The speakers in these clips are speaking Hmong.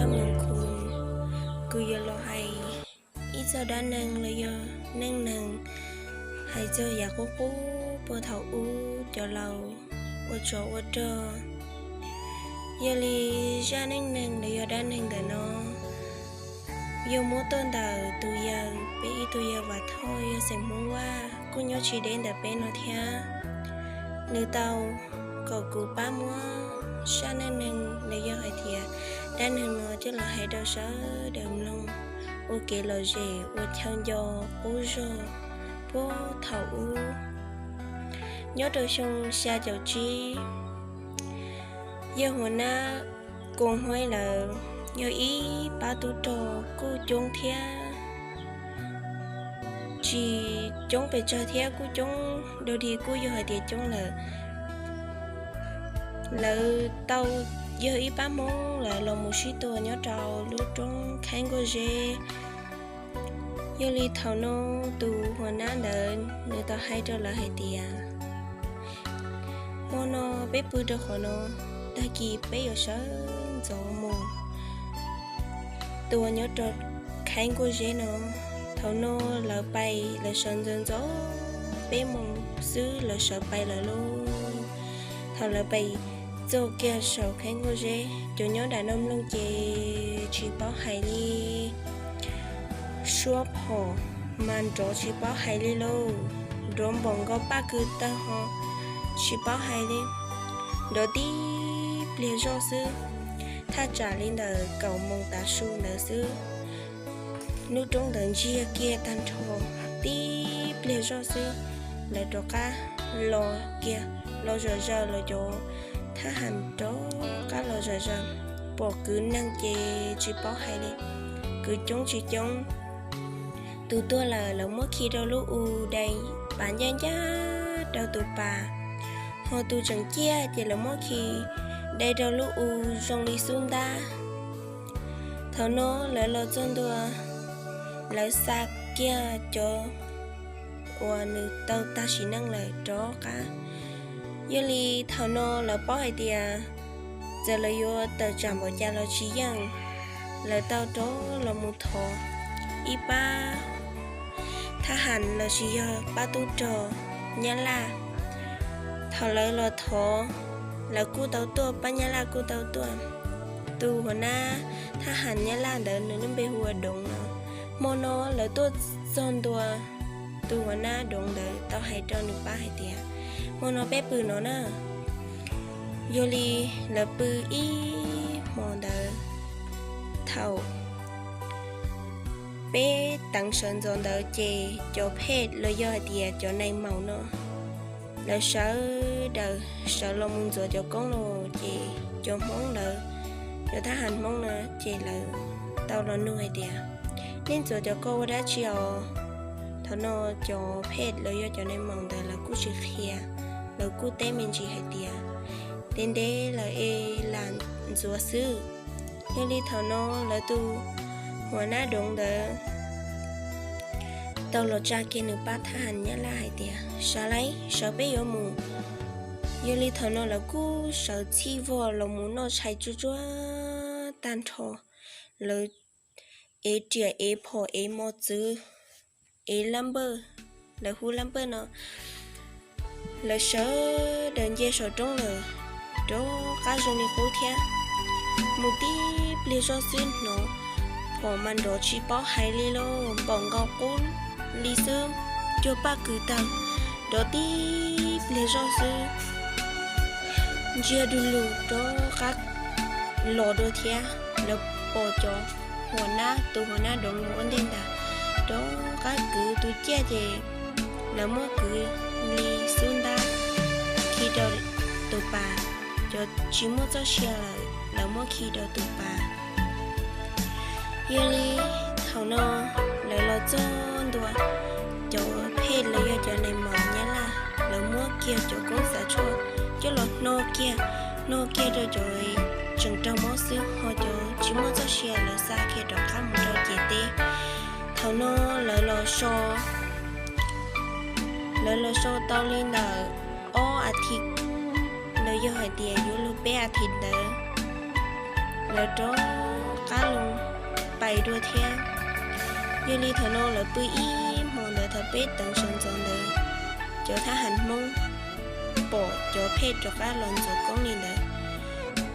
Mus khu, kuv yuav los hais ib txog dab neeg los yog neej neeg, hais txog yam qub qub puag thaum ub cov laus ua tsov ua rog. Yog li zaj neej neeg los yog dab neeg ntawm no yog muab tuaj ntawm tus yawg, peb ib tug yawg Vam Thoj yog xeem Hmoob Vaj kuj nyob tsis deb ntawm peb no thiab. Nws tau kom kuv pab muab zaj neej neeg los yog hais tias dab neeg no coj los hais rau sawv daws mloog ua kev lom zem ua chaw nco qub zog puag thaum ub. Nyob rau xyoo xya caum tsib, yawg Huas Nab Koos Huaib lawv yog ib pab tub rog kuj coob thiab, tsis coob pes tsawg thiab kuj coob dog dig kuj yog hais tias coob lawm. Lawv tau yog ib pab Hmoob lawv los mus sib tua nyob rau lub roob Khaib Nkuaj Zeb. Yog li thaum no tus Huas Nab ntawd nws tau hais rau lawv hais tias, hmo no peb pw rau qhov no, tag kis peb yuav sawv ntxov mus tua nyob rau Khaib Nkuaj Zeb no. Thaum no lawv pais lawv sawv ntxov ntxov, peb moos xwb lawv sawv pais lawm lauj. Thaum lawv pais txog kiag saum Khaib Nkuaj Zeb, cov nyob nram no mloog ces tsis paub hais li. Suab phom mas nrov tsis paub hais li lauj, nrov npaum nkaus paj kws tawg ho tsis paub hais li. Nrov tib pliag zoj xwb, thaj tsam li ntawm kaum moos tav su ntawd xwb, lub roob ntawd ntsiag kiag tag nrho. Tib pliag zoj xwb, lawv rov qab los kiag, los zom zaws, lawv cov thab ham rov qab los zom zaws, pom kwv neeg ces tsis paub hais li, kwv coob tsis coob. Tus tuag lawm lawv muab khi rau lub u dai pas ncaj ncaj rau tus pas, ho tus tseem ciaj ces lawv muab khi dai rau lub u zoo li xub ntab. Thaum no lawv los txog ntua, lawv xa kiag cov uas nws tau tag sim neej lawm rov qab. Yog li thaum no lawv paub hais tias txawm lawv yuav tawm tsam npaum cas los tsis yeej, lawv tau rov los mus thov ib pab thab ham los sis yog pab tub rog Nyab Laj. Thaum lawv los thov, lawv kuj tau tuaj, pab Nyab Laj kuj tau tuaj. Tus huas nab thab ham Nyab Laj ntawd nws lub npe hu ua Doov no. Hmo no lawv tuaj txog ntua, tus huas nab Doov ntawd tau hais rau nws pab hais tias, hmo no peb pw no na. Yog li lawv pw ib hmo ntawd, thaum peb teev sawv ntxov ntawd ces cov phej los yog hais tias cov nais maum no, lawv sawv daws sawv los mus ntxuav cov koob los ces cov Hmoob ntawd, cov thab ham Hmoob no ces lawv tau los nug hais tias, nej ntxuav cov koob ua dab tsi os? Thaum no cov phej los yog cov nais maum ntawd lawv kuj tsis qhia, lawv kuj teb me ntsis hais tias, ntev ntev lawm es lam ntxuav xwb. Yog li thaum no lawv tus huas nab Doov ntawd tau los tsa kiag nws pab thab ham Nyab Laj hais tias, sawv lauj, sawv peb yuav mus. Yog li thaum no lawv kuj sawv txhij vog los mus noj tshais tsuag tsuag tag nrho. Lawv ev riam ev phom ev mos txwv ev lab npawj, lawv hu lab npawj no, lawv sawv daws nce saum roob lawm rov qab zoo li qub thiab. Mus tib pliag zoj xwb hnov phom mas nrov tsis paub hais li lauj, npaum nkaus qub li xwb, cuag paj kws tawg, nrov tib pliag zoj xwb, ntsiag du lug rov qab los dua thiab. Lawv pom cov huas nab, tus huas nab Doov ua ntej ntag, rov qab kwv tus ciaj ces lawv muab kwv li xub ntab khi rau tus pas, cov tsis muaj txoj sia lawm lawv muab khi rau tus pas. Yog li thaum no lawv los txog ntua, cov phej los yog cov nais maum Nyab Laj lawv muab kiag cov koob xav tshuaj coj los hno kiag, hno kiag rau cov tseem raug mob xwb, ho cov tsis muaj txoj sia lawv xa kiag rov qab mus rau ciam teb. Thaum no lawv los so, lawv los so tau li ntawm ob a thiv, los yog hais tias yuav luag peb a thiv ntawd, lawv rov qab los pais dua thiab. Yog li thaum no lawv pw ib hmo ntawd thaum peb teev sawv ntxov ntawd, cov thab ham Hmoob pom cov phej rov qab los ntxuav koob li ntawd,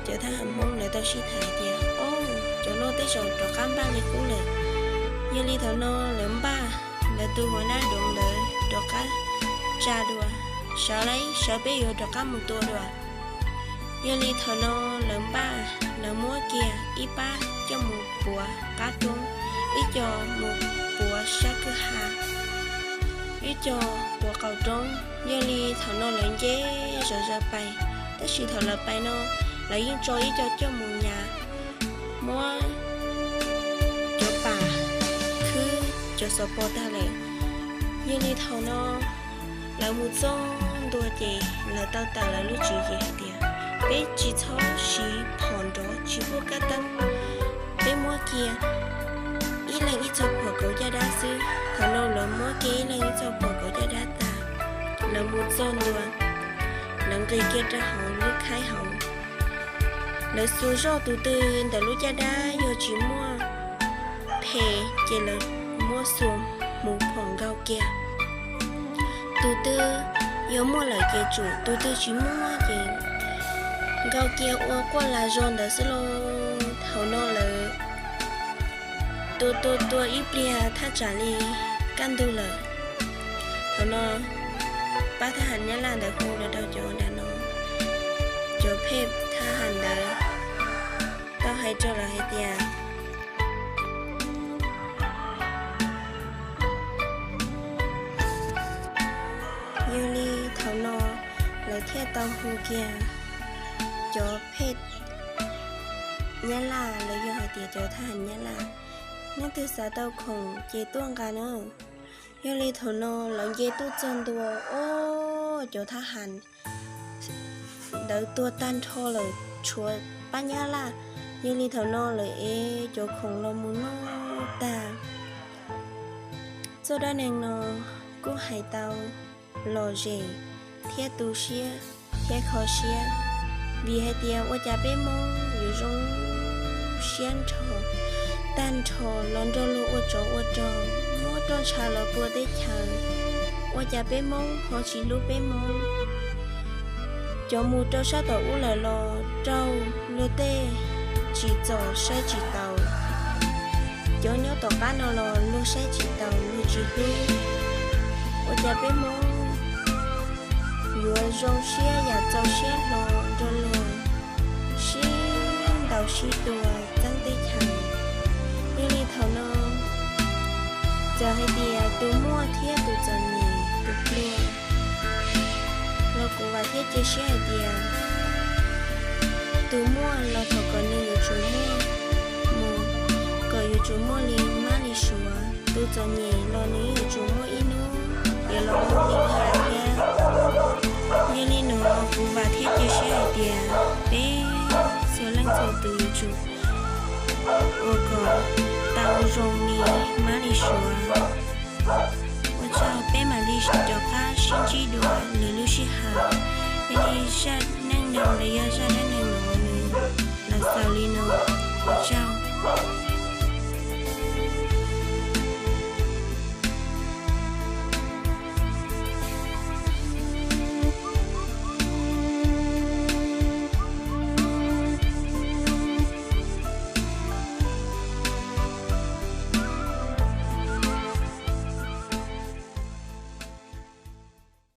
cov thab ham Hmoob lawv tau sib tham tias, Ob, cov no tej zaum rov qab npaj li qub lawm. Yog li thaum no lawv npaj lawv tus huas nab doov ntawd rov qab tsa dua, Sawv lauj, sawv, peb yuav rov qab mus tua dua. Yog li thaum no lawv npaj, lawv muab kiag ib pab coj mus puav qab roob, ib co mus puav sab kwj ha, ib co puav qaum roob. Yog li thaum no lawv nce zom zaws pais, tab sis thaum lawv pais no lawv yeej tso ib co coj mus nyas, muab cov pam khwb cov xov pos tag lawm. Yog li thaum no lawv mus txog ntua ces lawv tau tawm lawv lub tswv yim hais tias, Peb tsis txhob siv phom nrov, tsis pub kab teeb, peb muab kiag ib leeg ib txoj phuam kauv caj dab xwb. Thaum no lawv muab kiag ib leeg ib txoj phuam kauv caj dab tag, lawv mus txog ntua, lawv nqis kiag rau hauv lub khaib hauv, lawv xuas zoj tus twg ntawm lub caj dab yog tsis muaj phem ces lawv muab xuas hmuv phom nkaug kiag. Tus twg yog muaj lawm ces tsum, tus twg tsis muaj ces nkaug kiag ua quaj las zog ntawd xwb lauj. Thaum no lawv tua tua tua ib pliag thaj tsam li kaj ntug lawm. Thaum no pab thab ham Nyab Laj ntawd hu los rau cov nram no, cov phej thab ham ntawd tau hais rau lawv hais tias, Yog li thaum no lawv thiaj tau hu kiag cov phej Nyab Laj, lawv yog hais tias cov thab ham Nyab Laj, Leej twg xav tau khoom ces tuaj nqa na. Yog li thaum no lawv nce tuaj txog ntua, ob, cov thab ham ntawd tuag tag nrho lawm, tshuav pab Nyab Laj. Yog li thaum no lawv ev cov khoom los mus noj tag. Txoj dab neeg no kuj hais tau lom zem thiab tu siab thiab kho siab, vim hais tias ua cas peb Hmoob yuav zoo siab nrho tag nrho los nrog luag ua tsov ua rog, muab roj ntsha los pua teb chaws. Ua cas peb Hmoob ho tsis hlub peb Hmoob? Cov mus rau sab tom ub lawm los raug luag tej tsim txom saib tsis taus, cov nyob tom qab no los luag saib tsis taus, luag tsis hlub. Ua cas peb Hmoob yuav zoo siab yam txaus siab hlo nrog luag sib ntaus sib tua txeeb teb chaws? Yog li thaum no txawm hais tias tus muaj thiab tus txom nyem, tus pluag, los kuv vam thiab cia siab hais tias tus muaj los thov kom nws yuav tsum muaj mus, kom yuav tsum muaj li mab li suav, tus txom nyem los nws yuav tsum muaj ib hnub yuav los muaj li thiab. Yog li no kuv vam thiab cia siab hais tias peb txhua leej txhua tus yuav tsum ua kom tau zoo li mab li suav. Ua tsaug, peb mam li rov qab sib ntsib dua lwm lub sij hawm. Yog li zaj neej neeg los yog zaj dab neeg no nws los xaus li no. Ua tsaug.